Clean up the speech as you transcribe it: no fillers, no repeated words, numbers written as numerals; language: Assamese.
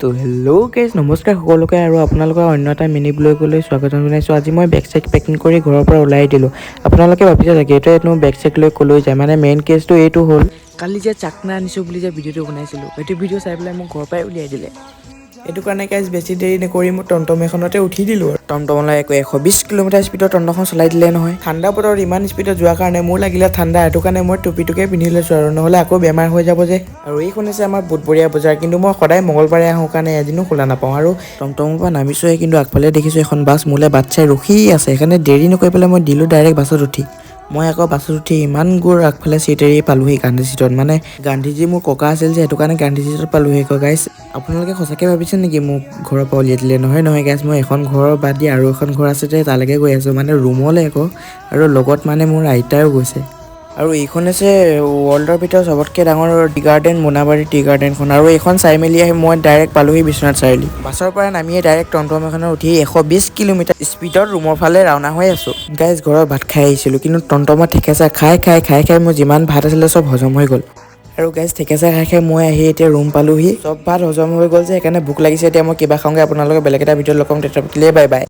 তো হেল্ল' গাইজ, নমস্কাৰ সকলোকে আৰু আপোনালোকৰ অন্য এটা মিনি ব্লগলৈ স্বাগতম জনাইছোঁ। আজি মই বেগ চেগ পেকিং কৰি ঘৰৰ পৰা ওলাই দিলোঁ। আপোনালোকে ভাবিছে চাগে, এইটোৱে বেগ চেগ লৈ ক'লৈ যায়। মানে মেইন কেছটো এইটো হ'ল, কালি যে চাকনা আনিছোঁ বুলি যে ভিডিঅ'টো বনাইছিলোঁ, সেইটো ভিডিঅ' চাই পেলাই মোক ঘৰৰ পৰাই উলিয়াই দিলে। এইটো কাৰণে গাইজ, বেছি দেৰি নকৰি মই টমটম এখনতে উঠি দিলোঁ আৰু টমটমলৈ একো 120 কিলোমিটাৰ স্পীডত টমটমখন চলাই দিলে নহয়। ঠাণ্ডা বতৰত ইমান স্পীডত যোৱাৰ কাৰণে মোৰ লাগিলে ঠাণ্ডা। সেইটো কাৰণে মই টুপিটোকে পিন্ধি লৈছোঁ আৰু নহ'লে আকৌ বেমাৰ হৈ যাব যে। আৰু এইখন হৈছে আমাৰ বুধবৰীয়া বজাৰ। কিন্তু মই সদায় মঙলবাৰে আহোঁ কাৰণে এদিনো খোলা নাপাওঁ। আৰু টমটমৰ পৰা নামিছোঁহে, কিন্তু আগফালে দেখিছোঁ এখন বাছ মোলৈ বাট চাই ৰখি আছে। সেইকাৰণে দেৰি নকৰি পেলাই মই দিলোঁ ডাইৰেক্ট বাছত উঠি। মই আকৌ বাছত উঠি ইমান দূৰ আগফালে চিট এৰি পালোহি গান্ধী চিটত। মানে গান্ধীজী মোৰ ককা আছিল যে, সেইটো কাৰণে গান্ধী চিটত পালোহি আকৌ। গাইজ, আপোনালোকে সঁচাকৈ ভাবিছে নেকি মোক ঘৰৰ পৰা উলিয়াই দিলে? নহয় নহয় গাইজ, মই এখন ঘৰৰ বাদ দি আৰু এখন ঘৰ আছে যে, তালৈকে গৈ আছোঁ, মানে ৰুমলৈ আকৌ। আৰু লগত মানে মোৰ আইতায়ো গৈছে। আৰু এইখন হৈছে ৱৰ্ল্ডৰ ভিতৰত চবতকৈ ডাঙৰ টি গাৰ্ডেন, মোনাবাৰী টি গাৰ্ডেনখন। আৰু এইখন চাই মেলি আহি মই ডাইৰেক্ট পালোহি বিশ্বনাথ চাৰিআলি। বাছৰ পৰা নামিয়ে ডাইৰেক্ট টমটম এখনত উঠি 120 কিলোমিটাৰ স্পীডত ৰুমৰ ফালে ৰাওনা হৈ আছোঁ। গাইজ, ঘৰত ভাত খাই আহিছিলোঁ, কিন্তু টমটমত থেকেচা খাই খাই খাই খাই মোৰ যিমান ভাত আছিলে চব হজম হৈ গ'ল। আৰু গাইজ, থেকেচা খাই খাই মই আহি এতিয়া ৰুম পালোহি। চব ভাত হজম হৈ গ'ল যে, সেইকাৰণে ভোক লাগিছে। এতিয়া মই কিবা খাওঁগৈ। আপোনালোকে বেলেগ এটা ভিডিঅ'ত লগ পাম। তেতিয়া বাই বাই।